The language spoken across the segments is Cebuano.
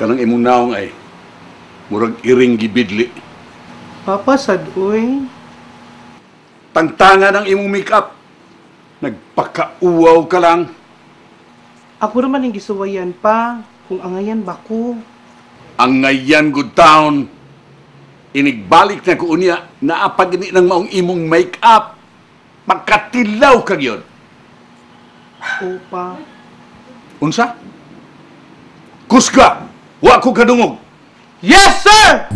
Kanang imong naong ay murag iring gibidli. Papa sad uy. Tangtangan ang imong makeup. Nagpakauwaw ka lang. Ako naman ang gisuwayan pa. Kung angayan ba ko? Angayan good town. Inigbalik na ko unya, naapag ini ng maong imong make-up. Magkatilaw ka gyud. Opa. Unsa? Kusga! Wa ko kadungog. Yes, sir!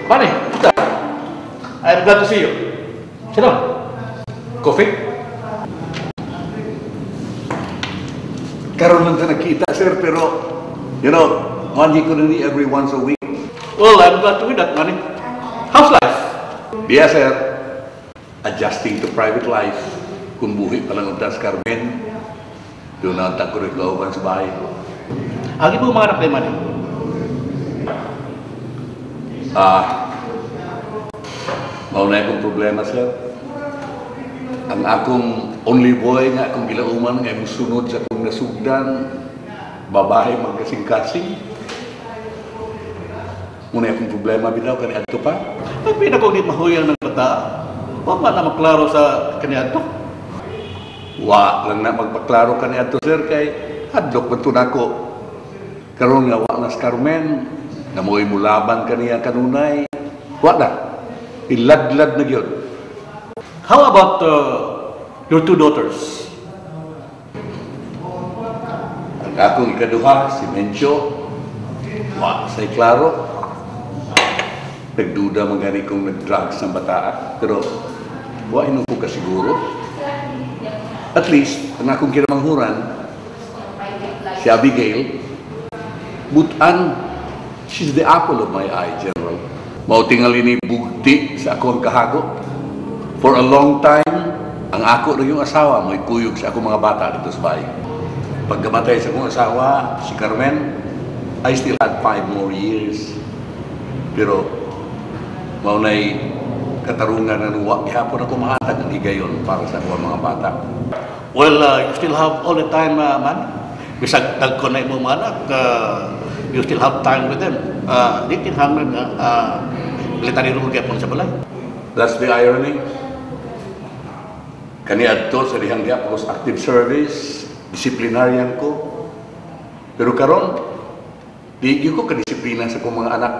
Manny, I'm glad to see you. Sit down. Coffee? Karon lang ta nakita, sir, pero, you know, money ko na ni every once a week. Well, I'm glad to hear that, Manny. How's life? Yeah, sir. Adjusting to private life. Kung buhi pa lang untas, Carmen, doon na ang tagkurig looban sa bahay. Agi po mga anak ni Manny? Mauna akong problema, sir. Ang akong only boy nga akong gilauman nga musunod sa akong nasugdan, babae magkasing-kasing. Muna akong problema bitaw kani adto pa. Ay, pinakong di mahuyang ng bata. Wa man na maklaro sa kani adto. Wa lang na magpaklaro kani adto, sir, kay hadlok man to nako. Karon nga wa na si Carmen, namoy mulaban kaniya kanunay. Wa na. Iladlad na gyud. How about your two daughters? Ang akong ikaduha, si Mencho, wa say klaro. Nagduda man gani kung nag-drugs ang bataa, pero wa inom ko kasiguro. At least, ang akong kinamanghuran, si Abigail, butan, she's the apple of my eye, General. Mautingali ni bugti sa akong kahago. For a long time, ang ako rin yung asawa, may kuyog sa akong mga bata dito sa bahay. Pagkamatay sa akong asawa, si Carmen, I still had 5 more years. Pero, maunay katarungan na nuwa, gihapon ako mahatag ang higayon para sa akong mga bata. Well, you still have all the time, man. Bisag dagko na imong mga anak, you still have time with them. Di kinahanglan nga, military rule gyapon sa balay. That's the irony. Kaniadto sa dihang gyapon ko sa active service, disciplinarian ko. Pero karon, di gyud ko kadisiplina sa akong mga anak.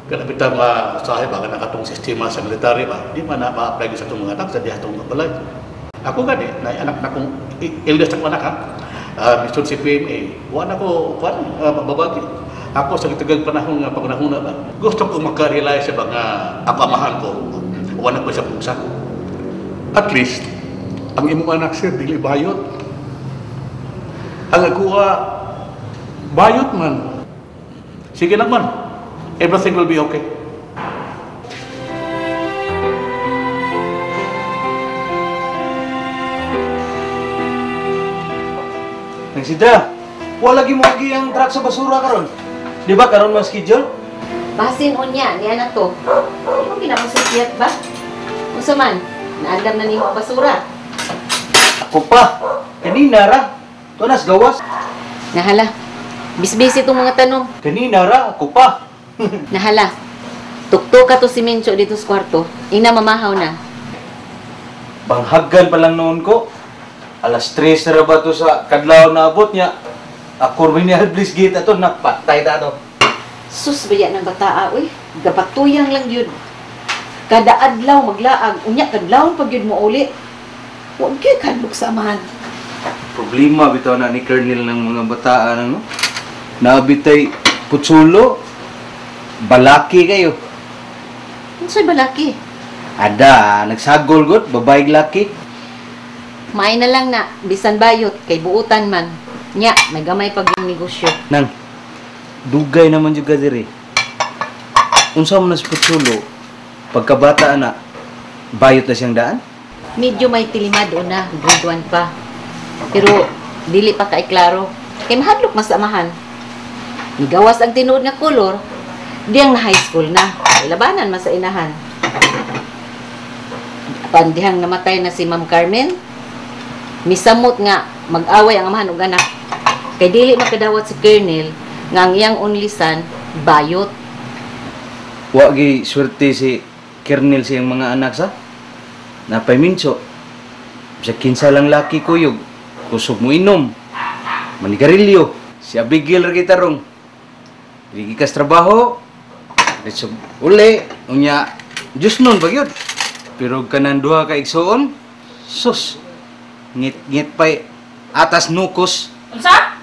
Kana bitaw nga sahib ba nga katong sistema sa military ba, di man na ma-apply sa atong mga anak sa diha atong balay. Ako gani, na anak na kong eldest akong anak ha. Misud si PMA, wa na ko kuan, babagi. Ako sa gitagang panahon nga pangunahuna ba, gusto ko maka-realize sa mga ako amahan ko, wa na ko sa pugsa. At least, ang imong anak sir, dili bayot. Ang akuha, bayot man. Sige lang man, everything will be okay. Nang Sidra, wala lagi mo agi ang truck sa basura karon. Di ba karon man schedule? Basin unya, niya na to. Di mo ginamusukyat ba? Unsa man, naandam na nimo ang basura. Ako pa, kanina ra. Tunas gawas. Nahala, bisbisi itong mga tanong. Kanina ra, ako pa. Nahala, tuktok ka to si Mencho dito sa kwarto. Ina mamahaw na. Panghaggan pa lang noon ko. 3:00 na ra ba to sa kadlaw na abot niya. Ako rin niya bliss gate ato, napatay ta ato. Sus, baya ng bataa, uy. Gapatuyang lang yun. Kada adlaw maglaag, unya kadlawon pag yun mo uli. Huwag kayo kadlok sa amahan. Problema bitaw na ni Colonel ng mga bataan ano. Naabitay putsulo, balaki kayo. Unsay balaki? Ada, nagsagol god, babae laki. Maay na lang na, bisan bayot, kay buutan man. Nya, may gamay pag yung negosyo. Nang, dugay naman juga diri. Unsa man na si putsulo, pagkabata na, bayot na siyang daan? Medyo may tilimad o na, grade 1 pa. Pero, dili pa kay klaro. Kay mahadlok mas amahan. Nigawas ang tinuod nga kolor, diyang na high school na. Labanan man sa inahan. Apan dihang namatay na si Ma'am Carmen, misamot nga mag-away ang amahan ug anak. Kay dili makadawat si Colonel nga ang iyang only son, bayot. Wa gi swerte si Colonel siyang mga anak sa napay minso. Sa kinsa lang laki kuyog, kusog mo inom, manigarilyo, si Abigail ra gitarong. Dili gikas trabaho, diretso uli, unya Diyos nun ba yun? Pero kanan duha ka igsuon, sus, ngit-ngit pa'y atas nukos. Unsa?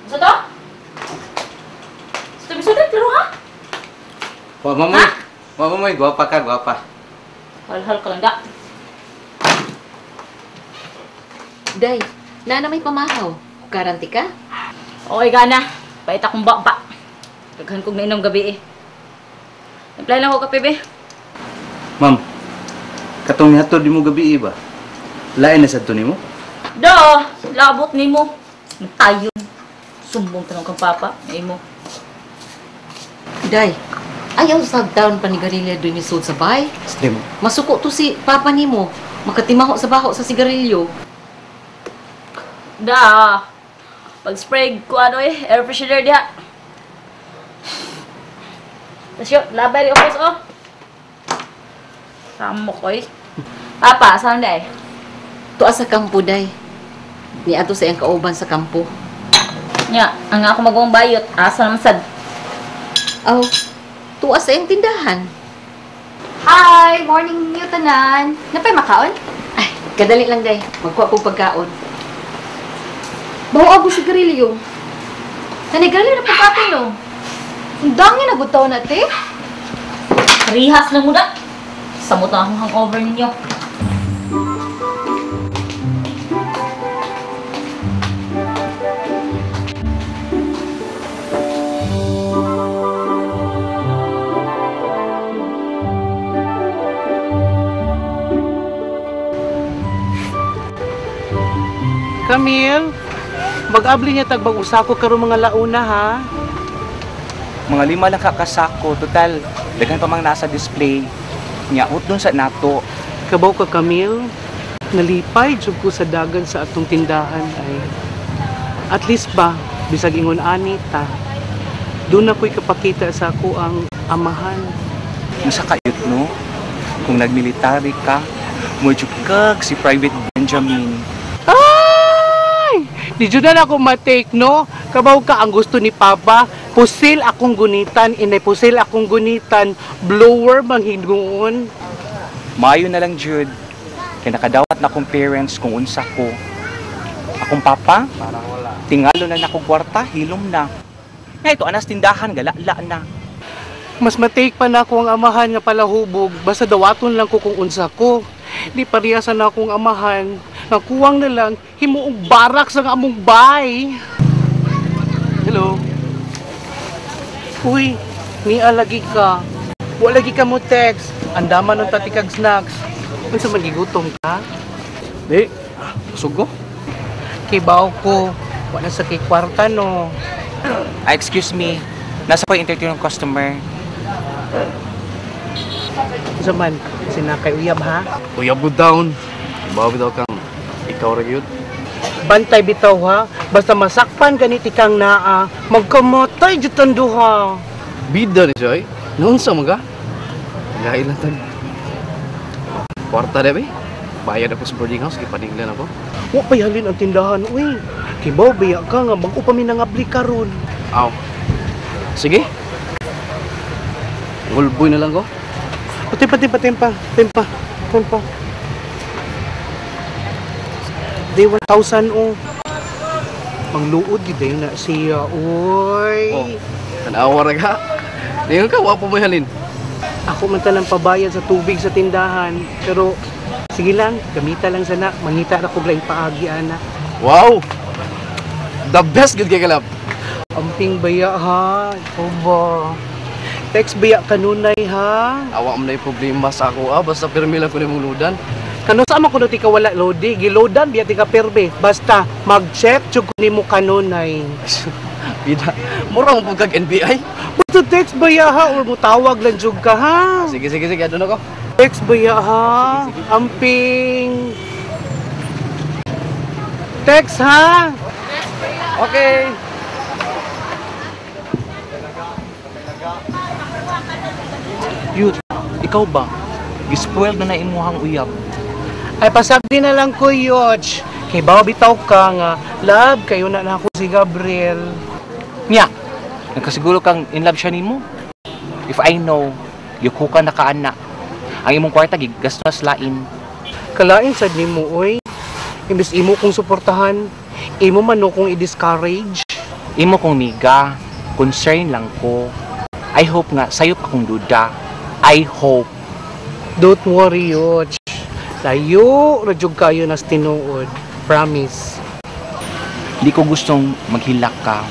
Unsa to? Sa tabi sudot, laro ha? Wa mamoy, wa mamoy, gwapa ka, gwapa. Halhal ka lang da. Day, nana may pamahaw. Karanti ka? Okay gana. Pait akong baba. Daghan kong nainom gabi eh. Apply lang ako kape, be. Ma'am, katong nihatod di mo gabi eh ba? Lain na sa to nimo? Do, labot nimo. Tayo. Sumbong tanong kang papa, nimo. Day, ayaw sa town panigarilyo doon ni Sud sa bay. Stream. Masuko to si papa nimo. Makatimaho sa baho sa sigarilyo. Da. Pag-spray ko ano eh, air freshener diha. Tapos yun, labay rin upos oh. Samo ko eh. Papa, saan na eh? Tuwa sa kampo, day. Niadto sa iyang kauban sa kampo. Nya, ang ako magawang bayot, asa naman sad. Aw, tuwa sa iyang tindahan. Hi! Morning niyo tanan! Napay makaon? Ay, kadali lang, day. Magkuha kong pagkaon. Baho ako sigarilyo. Nanigarilyo na pagkaon, no? Ang dami na gutaw na, te. Rihas lang muna. Samot na akong hangover ninyo. Camille, mag-abli niya tagbag usako karon mga launa ha. Mga 5 lang kakasako, total daghan pa mang nasa display. Nyaot dun sa nato. Kabaw ka Camille, nalipay jud ko sa dagan sa atong tindahan ay. At least ba, bisag ingon ani ta. Doon ako'y kapakita sa ako ang amahan. Nasa kayot no? Kung nagmilitary ka, mo kag si Private Benjamin. Ay! Di jud na ako ma-take, no? Kabaw ka ang gusto ni Papa, pusil akong gunitan, inay pusil akong gunitan, blower manghinuon. Maayo na lang, Jude. Kaya nakadawat na akong parents kung unsa ko. Akong papa, tingalo na nakong kwarta, hilom na. Nga ito, anas tindahan, galala na. Mas ma-take pa na ako ang amahan nga palahubog, basta dawaton lang ko kung unsa ko. Di pariyasan na akong amahan, nga kuwang na lang, himuong barak sa among bay. Hello. Uy, niya lagi ka. Wa lagi ka mo text. Andaman ng tatikag snacks. Unsa man gigutom ka? Di, sugo. Kibaw ko. Wa na sa kay kwarta no. Ah, excuse me, nasa pa yung entertain ng customer. Unsa man sinakay uyab ha? Uyab mo down. Ibaw bitaw kang ikaw ra gyud. Bantay bitaw ha. Basta masakpan ganiti kang naa, magkamatay jud tang duha. Bida ni siya ay. Naunsa man ka? Lahi lang tag. Kwarta na ba? Bayad ako sa boarding house, gipaninglan ako. Wa pay halin ang tindahan uy. Kibaw biya ka nga bag-o pa mi nangabli karon. Aw. Sige. Ngulboy na lang ko. Patimpa, timpa, timpa, timpa, timpa. Day 1,000 oh. Mangluod gid dayon na siya, oy. Oh, tanawa ra ka. Ningon ka, wa pa mo halin. Ako man tanang pabayad sa tubig sa tindahan, pero sige lang, gamita lang sana, mangita ra kog laing paagi ana. Wow! The best gud kay kalab. Amping baya ha, ikaw ba? Text baya kanunay ha. Awa mo na yung problema sa ako ah, basta pirmi lang ko nimong ludan. Kano sa ama kuno ti ka wala lodi, gilodan biya ti ka perbe. Basta mag-check jud ko nimo kanunay. Bida, mura mo pud kag NBI. Basta text baya ha or mutawag lang jud ka ha. Sige, sige, sige, adun ako. Text baya ha. Amping. Text ha. Okay. Youth, ikaw ba? Gispoiled na na imuhang uyab. Ay pasabdi na lang ko yoch. Kay bawa bitaw ka nga love kayo na na ako si Gabriel. Nya, nagkasiguro kang in love siya nimo. If I know, yuko ka na kaana. Ang imong kwarta gigastos lain. Kalain sad nimo oy. Imbes imo kong suportahan, imo man no kong i-discourage. Imo kong niga, concern lang ko. I hope nga sayop akong duda. I hope. Don't worry, Yoch. Layo, ra jud kayo nas tinuod. Promise. Di ko gustong maghilak ka.